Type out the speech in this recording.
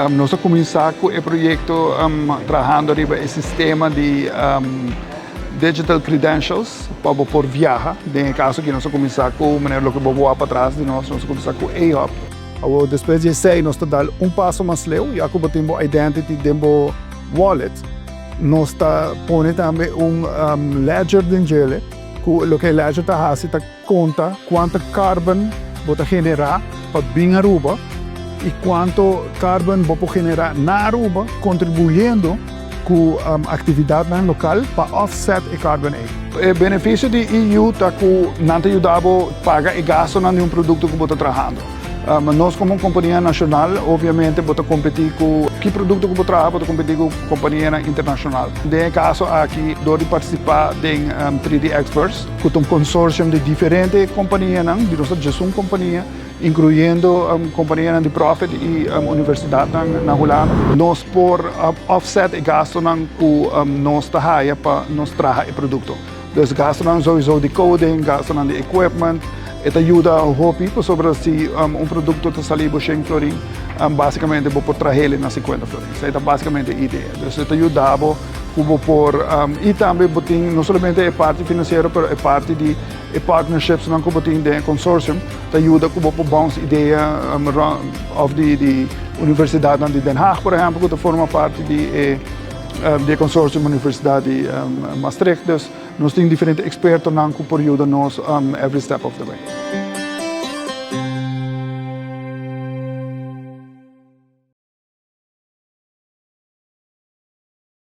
Nos a cuminsa cu e proyecto trahando riba e sistema di digital credentials pa bo por viaha. Den e caso aki nos a cuminsa cu, manera loke bo wak patras di nos, nos a cuminsa cu A-Hub. Awor despues di esey nos ta dal un paso mas leu, ya cu bo tin bo identity den bo wallet, nos ta pone tambe un ledger den djele, cu loke e ledger ta haci ta konta kuantu carbon bo ta generá pa bin Aruba i kuantu carbon bo por generá na Aruba kontribuyendo ku aktividatnan lokal pa offset e carbon ei. E benefisio di EU ta ku nan ta yuda bo paga e gastunan di un produkto ku bo ta trahando. Nos komo un kompania nashonal obviamente bo ta kompetí ku ki produkto ku bo traha bo ta kompetí ku kompanianan internashonal. Den e kaso aki dor di partisipá den 3D Experts, ku ta un consortium di diferente kompanianan, di nos ta djes un kompania, inkluyendo kompanianan di profit i universidatnan na Hulanda. Nos por offset e gastunan ku nos ta haya pa nos traha e produkto. Dus gastunan souiso di coding, gastunan di equipment, e ta yuda hopi pasobra si un produkto ta sali bo 100 florin, basikamente bo por trah'el na 50 florin. Esei ta basikamente e idea. Dus e ta yuda bo ku bo por i tambe bo tin no solamente e parti finansiero pero e parti di e partnershipsnan ku bo tin den e consortium ta yuda ku bo por bounce idea òf di universidatnan di Den Haag por ehèmpel ku ta forma parti di e di e consortium Universidat di Maastricht. Dus nos tin diferente ekspertonan ku por yuda nos every step of the way.